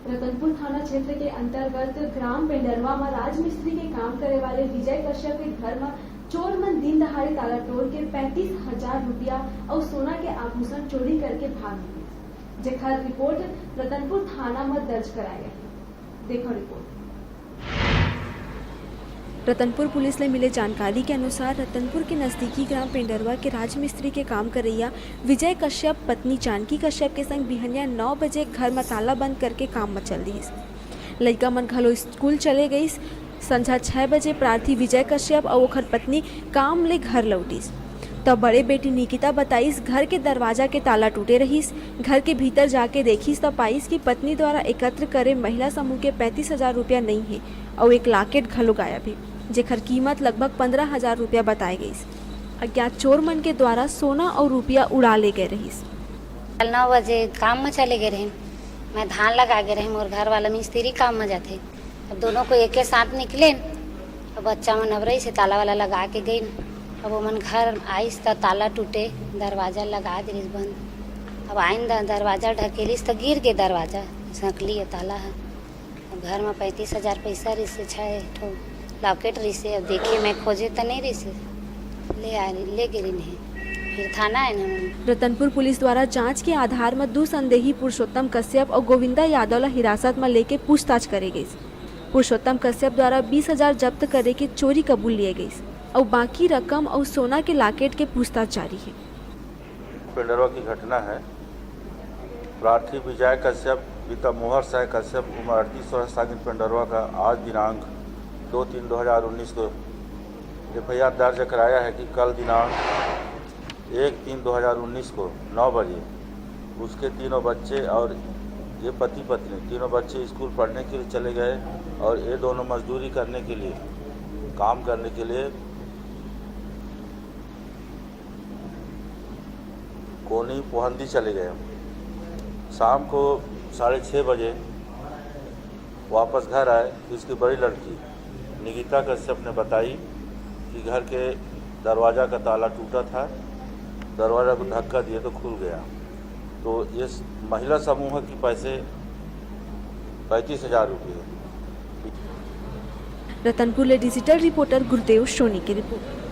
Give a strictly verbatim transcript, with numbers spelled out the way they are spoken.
रतनपुर थाना क्षेत्र के अंतर्गत ग्राम पेंडरवा म राजमिस्त्री के काम करे वाले विजय कश्यप के घर म चोर मन दिन दहाड़े ताला तोड़ के पैंतीस हजार रुपया अउ सोना के आभूषण चोरी करके भाग गे, जेकर रिपोर्ट रतनपुर थाना म दर्ज कराए गए हे। देखो रिपोर्ट। रतनपुर पुलिस ले मिले जानकारी के अनुसार, रतनपुर के नजदीकी ग्राम पेंडरवा के राजमिस्त्री के काम करइया विजय कश्यप पत्नी जानकी कश्यप के संग बिहनिया नौ बजे घर म ताला बंद करके काम म चल दिस। लइका मन घलो स्कूल चले गइस। संझा छह बजे प्रार्थी विजय कश्यप अउ ओखर पत्नी काम ले घर लौटिस। त बड़े बेटी निकिता बताइस, घर के दरवाजा के ताला टूटे रहिस। घर के भीतर जाके देखिस त पाइस कि पत्नी द्वारा एकत्र करे महिला समूह के पैंतीस हजार रुपया नइ हे अउ एक लाकेट घलो गायब हे, जेखर कीमत लगभग पंद्रह हजार रुपया बताए गइस। अज्ञात चोर मन के द्वारा सोना अउ रुपया उड़ा ले गए रहिस। कल नौ बजे काम में चले गए रहे, मैं धान लगा के रहे, मोर घर वाला मिस्त्री काम में जाथे। अब दोनों को एके साथ निकलेन। अब बच्चा मन अब रहिस हे, ताला वाला लगा के गइन। अब ओमन घर आइस त ताला टूटे, दरवाजा लगा दे रहिस बंद। अब आइन द-, दरवाजा ढकेलिस त गिर गे दरवाजा, सकली हे ताला ह। अब घर म पैंतीस हजार पैसा रहिस हे, छह ठो लॉकेट रहिस हे। अब देखे मैं खोजे त नइ रहिस हे, ले आ, ले गे रहिन हे। फिर थाना आए ना। रतनपुर पुलिस द्वारा जांच के आधार म दू संदेही पुरुषोत्तम कश्यप अउ गोविंदा यादव ला हिरासत म लेके पूछताछ करे गइस। पुरुषोत्तम कश्यप द्वारा बीस हजार जब्त करे के चोरी कबूल लिए गइस अउ बाकी रकम अउ सोना के लाकेट के पूछताछ जारी हे। पेंडरवा की घटना है। प्रार्थी विजय कश्यप, पिता मोहर साय कश्यप, उम्र अड़तीस वर्ष, सागिन पेंडरवा का आज दिनांक दो तीन दो हज़ार उन्नीस को एफआईआर दर्ज कराया है कि कल दिनांक एक तीन दो हज़ार उन्नीस को नौ बजे उसके तीनों बच्चे और ये पति पत्नी, तीनों बच्चे स्कूल पढ़ने के लिए चले गए और ये दोनों मजदूरी करने के लिए, काम करने के लिए कोनी पोहंदी चले गए। शाम को साढ़े छः बजे वापस घर आए तो इसकी बड़ी लड़की निकिता कश्यप ने बताई कि घर के दरवाज़ा का ताला टूटा था, दरवाज़ा को धक्का दिए तो खुल गया। तो ये महिला समूह की पैसे पैंतीस हज़ार रुपये। रतनपुर ले डिजिटल रिपोर्टर गुरुदेव सोनी की रिपोर्ट।